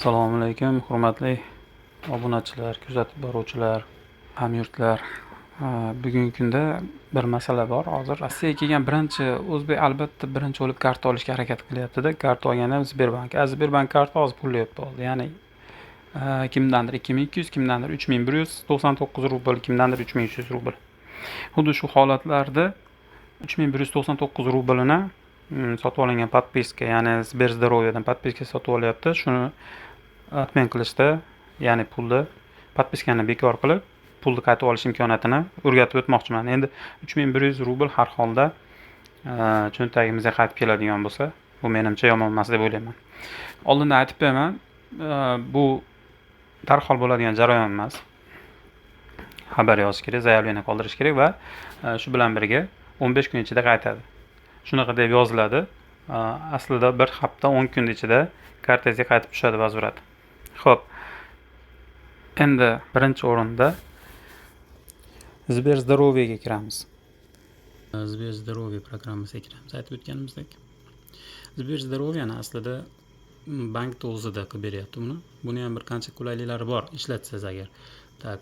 Assalomu alaykum, hurmatli obunachilar, kuzatib boruvchilar, hamyurtlar. Bugungi kunda bir masala bor. Hozir Rossiyaga kelgan birinchi o'zbek albatta birinchi bo'lib karta olishga harakat qilyapti-da. Karta olganda ham Sberbank. Sberbank karta hozir pulli bo'ldi. Ya'ni kimdandir 2200, kimdandir 3199 rubl, kimdandir 3300 rubl. Xuddi shu holatlarda 3199 rublini sotib olingan подписка, ya'ni Sber Здоровьеdan подписка sotib olyapti. Shuni отмен qilishda, ya'ni pulni, подписка ni bekor qilib, pulni qaytib olish imkoniyatini o'rgatib o'tmoqchiman. Endi 3100 rubl har holda cho'ntagimizga qaytib keladigan bo'lsa, bu menimcha yomon emas deb o'ylayman. Oldindan aytib qo'yaman, bu darhol bo'ladigan jarayon emas. Xabar yozish kerak, заявление qoldirish kerak va shu bilan birga 15 kun ichida qaytadi. Shunaqa deb yoziladi. Aslida bir hafta, 10 kun ichida kartangizga qaytib tushadi возврат. Xo'p. Endi birinchi o'rinda Sber Здоровьеga kiramiz. Sber Здоровье programmasiga kiramiz, aytib o'tganimizdek. Sber Здоровьеni aslida bankni o'zida qilib beryapti buni. Buni ham bir qancha qulayliklari bor, ishlatsangiz agar. Так.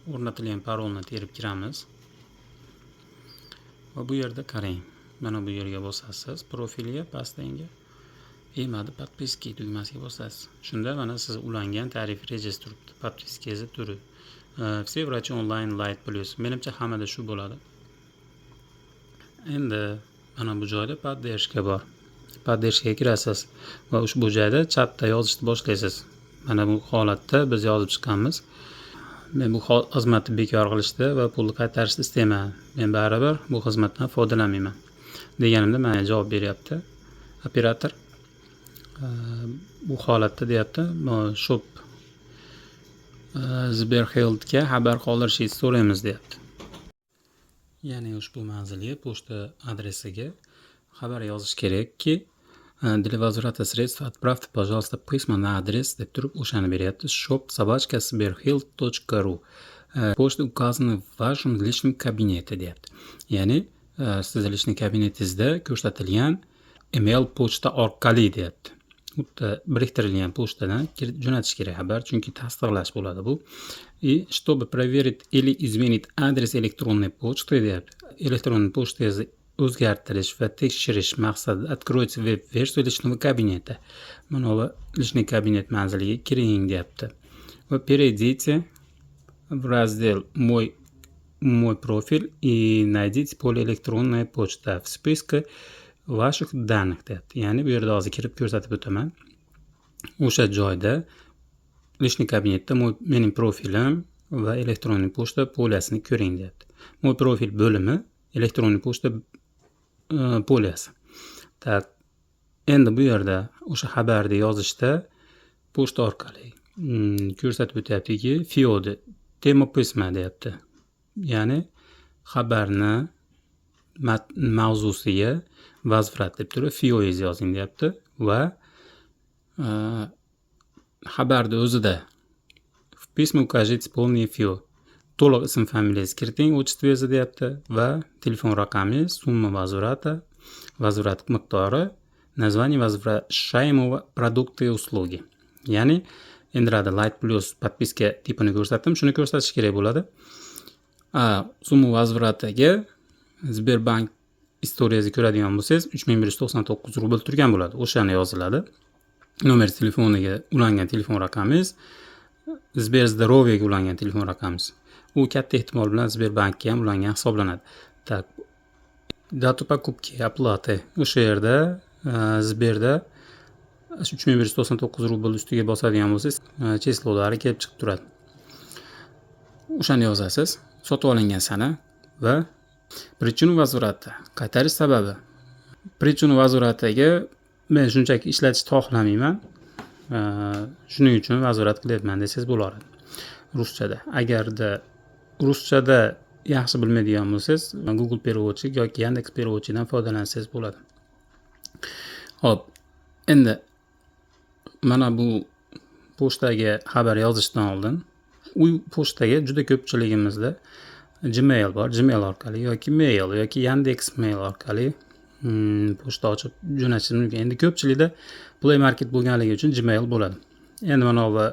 O'rnatilgan parolni terib kiramiz. Va bu yerda qarang, mana bu yerga bosasiz, profilga, pastdagi emadi подписки tugmasiga bosasiz. Shunda mana siz ulangan tarif rejasi turibdi, подписка ngizni turi. Все врачи онлайн Light Plus. Menimcha hammada shu bo'ladi. Endi mana bu joyda поддержка bor. Поддержка ga kirasiz va ushbu joyda chatda yozishni boshlaysiz. Mana bu holatda biz yozib chiqqanmiz. Men bu xizmatni bekor qilishni va pulni qaytarishni istayman. Men baribir bu xizmatdan foydalanmayman. Deganimda menga javob beryapti operator. Bu holatda deyapti, shop Sberhealthga xabar qoldirishingizni so'raymiz deyapti. Ya'ni ushbu manzilga, pochta adresiga xabar yozish kerakki, для возврата средств отправьте, пожалуйста, письмо на адрес deb turib o'shani beryapti. shop@sberhealth.ru. Почта указана в вашем личном кабинете deyapti. Ya'ni sizni личный kabinetingizda ko'rsatilgan email pochta orqali deyapti. Xuddi biriktirilgan pochtadan jo'natish kerak xabar, chunki tasdiqlash bo'ladi bu. И чтобы проверить или изменить адрес электронной почты deyapti. Elektron pochtangizni o'zgartirish va tekshirish maqsadida откройте веб-версию личного кабинета. Mana bu личный кабинет manziliga kiring deyapti. Va перейдите в раздел Мой профиль и найдите поле электронная почта в списке ваших данных deyapti. Ya'ni bu yerda hozir kirib ko'rsatib o'taman. O'sha joyda, личный kabinetda mening profilim va электронный pochta поля sini ko'ring deyapti. Мой профиль bo'limi, электронный pochta поля si. Так, endi bu yerda o'sha xabarni yozishda pochta orqali ko'rsatib o'tyaptiki, ФИО тема письма deyapti. Ya'ni xabarni mavzusiga возврат deb turib ФИО yozing deyapti va xabarni o'zida в письме укажите полный ФИО. To'liq ism familiyangizni kiriting, отчество ngizni deyapti va telefon raqamingiz, сумма возврата, возврат miqdori, название возвращаемого продукта и услуги. Ya'ni endiradi Light Plus подписка tipini ko'rsatdim, shuni ko'rsatish kerak bo'ladi. Сумма возврата ga Sberbank история sini ko'radigan bo'lsangiz, 3199 rubl turgan bo'ladi. O'shani yoziladi. Nomer telefoniga ulangan telefon raqamingiz, Sber Здоровьеga ulangan telefon raqamingiz. U katta ehtimol bilan Sberbankka ham ulangan hisoblanadi. Так. Дату покупки, оплаты. O'sha yerda Sberda 3199 rubl ustiga bosadigan bo'lsangiz, число lari kelib chiqib turadi. O'shani yozasiz. Sotib olingan sana va причину возврата, qaytarish sababi. Причину возврата ga men shunchaki ishlatishni xohlamayman. Shuning uchun возврат qilyapman desangiz bo'laveradi. Ruschada. Agarda ruschada yaxshi bilmaydigan bo'lsangiz, Google переводчик yoki Yandex переводчик dan foydalansangiz bo'ladi. Xo'p, endi mana bu pochtaga xabar yozishdan oldin uy pochtaga juda ko'pchiligimizda Gmail bor. Gmail orqali yoki Mail yoki Yandex Mail orqali Pochta ochib jo'natishingiz mumkin. Endi ko'pchilikda Play Market bo'lganligi uchun Gmail bo'ladi. Endi mana bu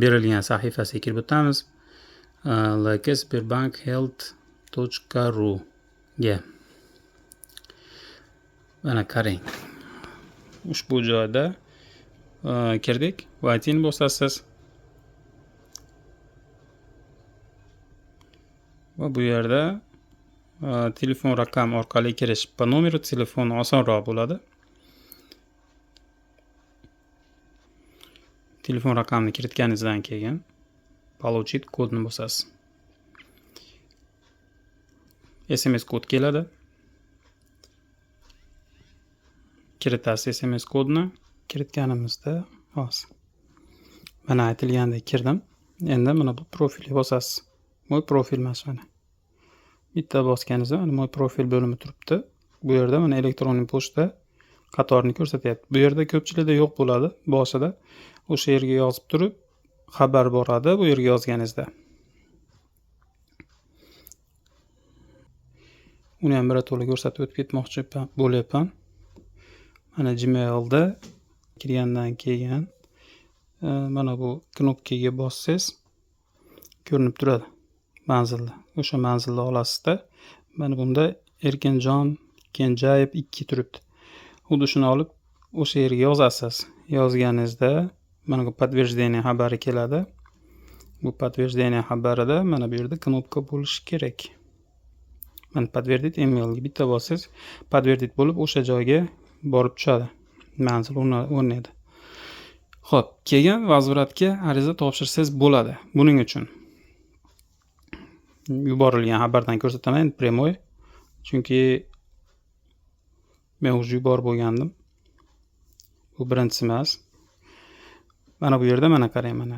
berilgan sahifasiga kirib o'tamiz. lk.sberbankhealth.ru ga. Mana qarang. Ushbu joyda kirdik. Войти bosasiz. Va bu yerda telefon raqam orqali kirish, по номеру телефона osonroq bo'ladi. Telefon raqamini kiritganingizdan keyin получить kodni bosasiz. SMS kod keladi. Kiritasiz SMS kodni. Kiritganimizda hozir mana aytilgandek kirdim. Endi mana bu profilga bosasiz. Moy profil emas mana. Bitta bosganingizda mana moy profil bo'limi turibdi. Bu yerda mana elektron pochta qatorini ko'rsatyapti. Bu yerda ko'pchilikda yo'q bo'ladi boshida. O'sha yerga yozib turib xabar boradi bu yerga yozganingizda. Uni ham birato'la ko'rsatib o'tib ketmoqchi bo'lyapman. Mana Gmailda kirgandan keyin mana bu knopkaga bossangiz ko'rinib turadi manzilni. O'sha manzilni olasizda. Mana bunda Erkinjon Kenjayev 2 turibdi. Xuddi shuni olib o'sha yerga yozasiz. Yozganingizda mana bu подтверждение xabari keladi. Bu подтверждение xabarida mana bu yerda knopka bo'lishi kerak. Mana подтвердить emailga bitta bossangiz подтвердить bo'lib o'sha joyga borib tushadi. Manzil o'rnaydi. Xo'p, keyin vazvratga ariza topshirsangiz bo'ladi. Buning uchun yuborilgan xabardan ko'rsataman endi prямой, chunki men o'zi yuborib bo'lgandim. Bu birinchisi emas. Mana bu yerda mana qarang mana.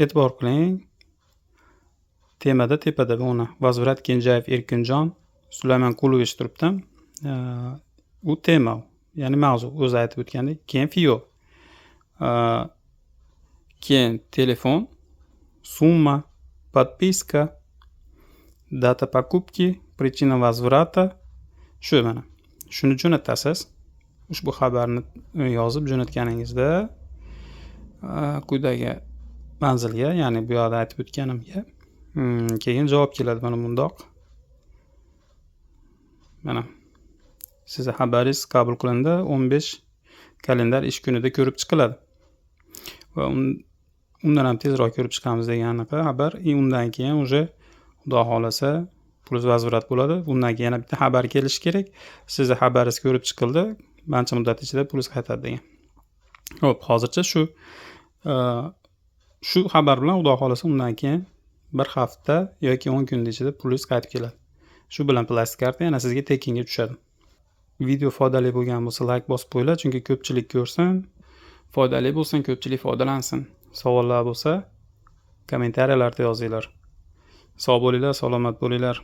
E'tibor qiling. Temada tepada buni Vazvrat Kenjayev Erkinjon Sulaymon Qulovich turibdi. U tema, ya'ni mavzu o'zi aytib o'tgandek. Keyin FIO. Keyin telefon, summa, подписка, дата покупки, причина возврата. Shu mana. Shuni jo'natasiz. Ushbu xabarni yozib jo'natganingizda quyidagi manzilga, ya'ni bu yoqda aytib o'tganimga, keyin javob keladi mana bundoq. Mana sizni xabaringiz qabul qilindi, 15 kalendar ish kunida ko'rib chiqiladi. Va undan ham tezroq ko'rib chiqamiz degan anaqa xabar. Undan keyin уже Xudo xolasa pul vazvrat bo'ladi. Bundan keyin yana bitta xabar kelishi kerak. Sizni xabaringiz ko'rib chiqildi, qancha muddat ichida pulingiz qaytadi degan. Xo'p, hozircha shu xabar bilan Xudo xolasa undan keyin bir hafta yoki 10 kun ichida pulingiz qaytib keladi. Shu bilan plastik karta yana sizga tekinga tushadi. Video foydali bo'lgan bo'lsa like bosib qo'yinglar, chunki ko'pchilik ko'rsin, foydali bo'lsin, ko'pchilik foydalansin. Savollar bo'lsa kommentariyalarda yozinglar. Sog' bo'linglar, salomat bo'linglar.